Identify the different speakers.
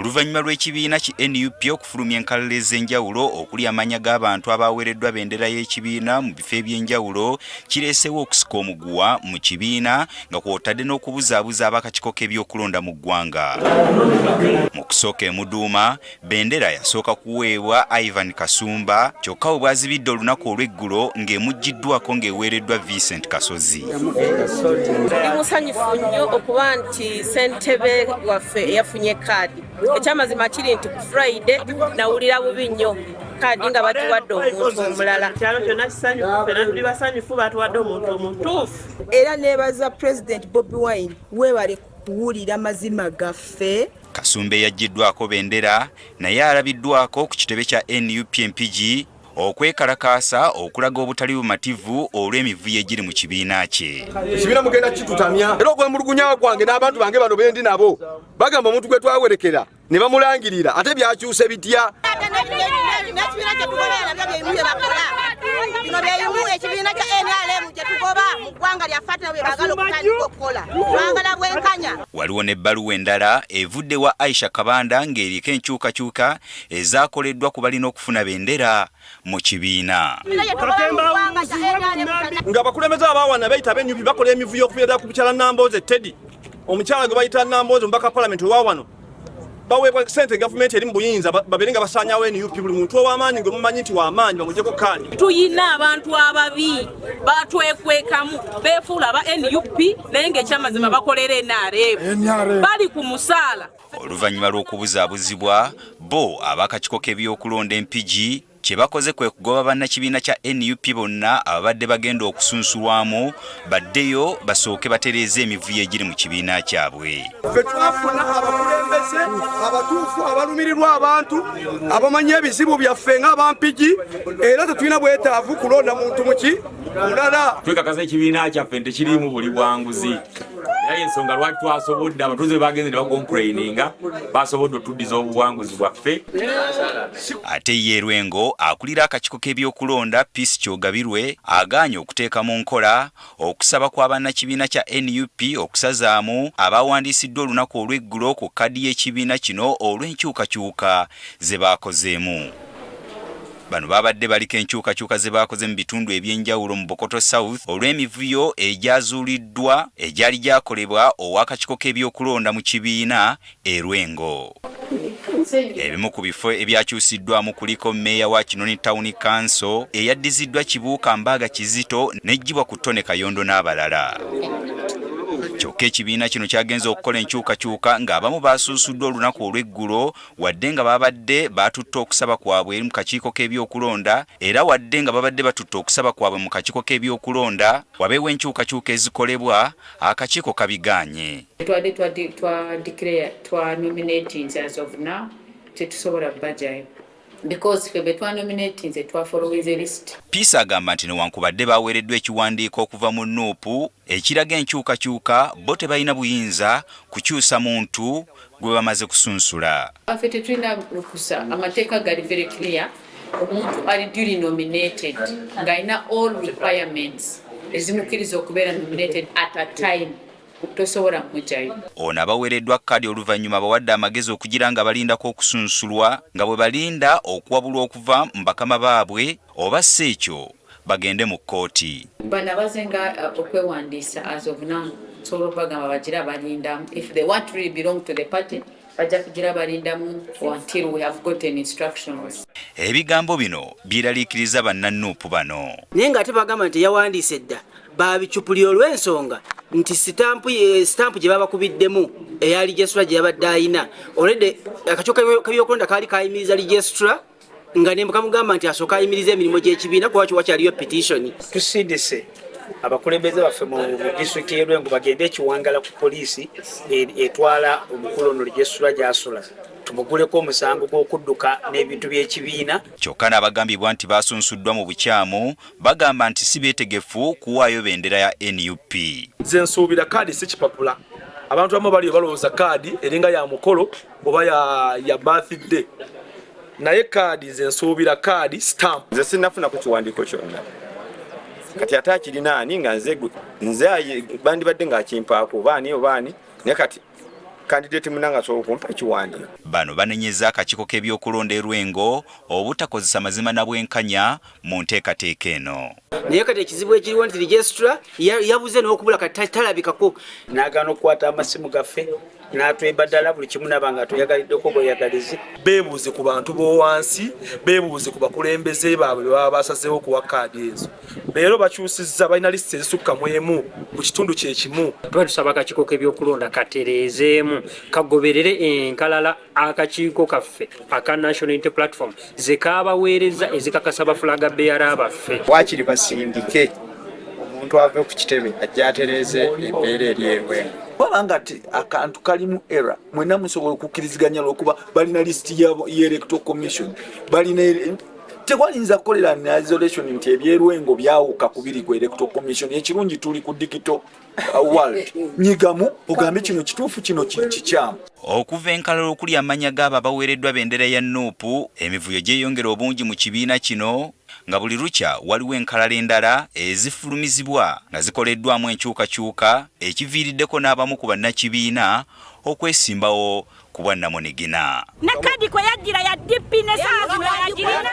Speaker 1: Oluvannyuma lw'ekibiina ki nup okufulumya enkalala ez'enjawulo okuli amannya g'abantu abaaweereddwa bendera y'ekibiina mu bifo eby'enjawulo, kireeseewo okusika omuguwa mu kibiina nga kw'otadde n'okubuzaabuza ab'akakiiko k'ebyokulonda mu ggwanga. Mu kusooka e Muduuma, bendera yasooka kuweebwa Ivan Kasumba kyokka we bwazibidde olunaku olw'eggulo ng'emuggyiddwako ng'eweereddwa Vincent Kasozi.
Speaker 2: Ndi musanyufu nnyo okuba nti ssentebe waffe eyafunye kaadi. Ekyamazima kiri nti ku Friday nawulira bubi nnyo kaadi nga batuwadde omuntu omulala.
Speaker 3: Ekyalo kyonna kisanyufu, ffena tuli basanyufu, batuwadde omuntu omutuufu.
Speaker 4: Era neebaza Pulezidenti Bobi Wine, weebale kuwulira mazima gaffe.
Speaker 1: Kasumba eyaggyiddwako bendera naye alabiddwako ku kitebe kya nup e Mpigi okwekalakaasa okulaga obutali bumativu olw'emivuyo egiri mu kibiina kye.
Speaker 5: Ekibiina mugenda kitutamya era okwemulugunya kwange n'abantu bange bano bendi nabo bagamba omuntu gwe twawerekera ne bamulangirira ate byakyuse bitya?
Speaker 6: N'ekibiina kye tugoberera nabyo bye bimu bye bakola. Bino bye bimu ekibiina kya NRM kye tugoba mu ggwanga lyaffe ate nabo bye baagala okutandika okukola. Twagala bwenkanya.
Speaker 1: Waliwo n'ebbaluwa endala evudde wa Aisha Kabanda ng'eriko enkyukakyuka ezaakoleddwa ku balina okufuna bendera mu kibiina.
Speaker 5: Ng'abakulembeze abawana beyita ab'e NUP bakola emivuyo okuviira ddala ku mukyala Nambooze Teddy, omukyala gwe bayita Nambooze omubaka palamenti owa wano, baweebwa sente gavumenti eri mu buyinza babeere nga basaanyawo NUP. Buli muntu ow'amaanyi gwe mumanyi nti w'amaanyi bamuggyeko kaadi.
Speaker 2: Tuyina abantu ababi batwekwekamu beefuula aba NUP naye ng'ekyamazima bakolera NRM, bali ku musaala.
Speaker 1: Oluvannyuma lw'okubuzaabuzibwa, bo ab'akakiiko k'ebyokulonda e Mpigi kye bakoze kwe kugoba bannakibiina kya nup bonna ababadde bagenda okusunsulwamu baddeyo basooke batereeze emivuyo egiri mu kibiina kyabwe.
Speaker 5: Ffe twafuna abakulembeze abatuufu abalumirirwa abantu abamanyi ebizibu byaffe ng'abampigi era tetulina bwetaavu kulonda muntu muki mulala.
Speaker 7: Twekakasa ekibiina kyaffe nti kiriimu buli bwanguzi era yensonga lwaki twasobodde abatuuze bagenze ne bakomplaininga basobodde otuddiza obuwanguzi bwaffe.
Speaker 1: Ate ye Lwengo akulira akakiiko k'ebyokulonda Peace Kyogabirwe agaanye okuteeka mu nkola okusaba kwa bannakibiina kya nup okusazaamu abaawandiisiddwa olunaku olw'eggulo ku kkaadi y'ekibiina kino olw'enkyukakyuka ze baakozeemu. Bano babadde baliko enkyukakyuka ze baakoze mu bitundu eby'enjawulo mu Bukoto South olw'emivuyo egyazuuliddwa egyali gyakolebwa ow'akakiiko k'ebyokulonda mu kibiina e Lwengo. Ebimu ku bifo ebyakyusiddwamu kuliko mmeeya wa Kinoni Town Council eyaddiziddwa Kibuuka Mbaaga Kizito n'eggyibwa ku Tone Kayondo n'abalala. Kyokka ekibiina kino kyagenze okukola enkyukakyuka ng'abamu baasuusuddwa olunaku olw'eggulo wadde nga babadde baatutte okusaba kwabwe eri mu kakiiko k'ebyokulonda era wadde nga babadde batutte okusaba kwabwe mu kakiiko k'ebyokulonda wabeewo enkyukakyuka ezikolebwa akakiiko kabigaanye.
Speaker 8: Twadde twa declare twa nominatinze as of now tetusobola bajayo because ffe be twa nominatinze twa followinze list.
Speaker 1: Peace agamba nti newankubadde baweereddwa ekiwandiiko okuva mu Nup ekiraga enkyukakyuka bo tebalina buyinza kukyusa muntu gwe bamaze kusunsula.
Speaker 8: Ffe tetulina lukusa, amateeka gali very clear, omuntu ali duly nominated ng'alina all requirements ezimukkiriza okubeera nominated at a time tosobola kumujayo.
Speaker 1: Ono abaweereddwa kkaadi oluvannyuma abawadde amagezi okugira nga balindako okusunsulwa nga bwe balinda okuwabulwa okuva mu bakama baabwe oba si ekyo bagende mu kkooti.
Speaker 8: Bano abazenga okwewandiisa as of now nsobola okubagamba bagira balindamu if they want to really belong to the party bajja kugira balindamu until we have gotten instructions.
Speaker 1: Ebigambo bino byeraliikiriza banna-Nup bano.
Speaker 9: Naye ng'ate bagamba nti yawandiise dda baabicupuli olw'ensonga nti sitampu sitampu gye babakubiddemu eya registra gye yabadde ayina olwedde akakiiko k'ebyokulonda kaali kayimiriza registra nga ne kamugamba nti asooka ayimiriza emirimu gy'ekibiina kuba wakyaliyo petition.
Speaker 10: Tusindise abakulembeze baffe mu disitulikiti y'e Lwengo bagende ekiwangala ku poliisi etwala omukulu ono registra gy'asula tumuguleko omusango gw'okudduka n'ebintu by'ekibiina.
Speaker 1: Kyokka n'abagambibwa nti baasunsuddwa mu bukyamu bagamba nti si beetegefu kuwaayo bendera ya nup.
Speaker 5: Nze nsuubira kaadi si kipapula. Abantu abamu baliyo balowooza kaadi eringa ya mukolo oba ya birthday, naye kaadi nze nsuubira kaadi stamp.
Speaker 11: Nze sinnafunako kiwandiiko kyonna kati ate akirina ani nga nze nze bandibadde ng'akimpaako oba ani oba ani naye kati. Kandidate munange asobola okumpa ekiwandiiko.
Speaker 1: Bano banenyezza akakiiko k'ebyokulonda e Lwengo obutakozesa mazima na bwenkanya mu nteekateeka eno.
Speaker 9: Naye kati ekizibu ekiriwo nti registra yabuze n'okubula kati talabikako.
Speaker 10: N'agaana okukwata amasimu gaffe n'atwebadala buli kimu naba nga atweyagaliddeko bweyagalizi.
Speaker 12: Beebuuze ku bantu b'owansi, beebuuze ku bakulembeze baabwe be baba basazeewo okuwa kaadi ezo. Leero bakyusizza, balina lisiti ezisukka mu emu mu kitundu kye kimu.
Speaker 13: Tuba tusaba akakiiko k'ebyokulonda katereezeemu kagoberere enkalala akakiiko kaffe aka National Unity Platform ze kaabaweerezza ezikakasa ba flag bearer baffe.
Speaker 11: Waakiri basindike omuntu ave ku kitebe ajje atereeze embeera eri e Lwengo.
Speaker 14: Bwaba nga akantu kalimu error, mwenna musobola okukkiriziganya lwokuba balina lisiti ya electoral commission, balina tewalinza kukolera na isolation nti ebyerwengo byawuka kubiri ku electoral commission. Ekirungi tuli ku digital world, nyigamu ogambe kino kituufu, kino kikyamu.
Speaker 1: Okuva enkalala okuli amannya g'abo abaweereddwa bendera ya NUP, emivuyo gyeyongera obungi mu kibiina kino nga buli lukya waliwo enkalala endala ezifulumizibwa nga zikoleddwamu enkyukakyuka, ekiviiriddeko n'abamu ku bannakibiina okwesimbawo ku bwannamunigina.
Speaker 15: Ne kadi kwe yajjira ya DP ne saawa zino yagirina.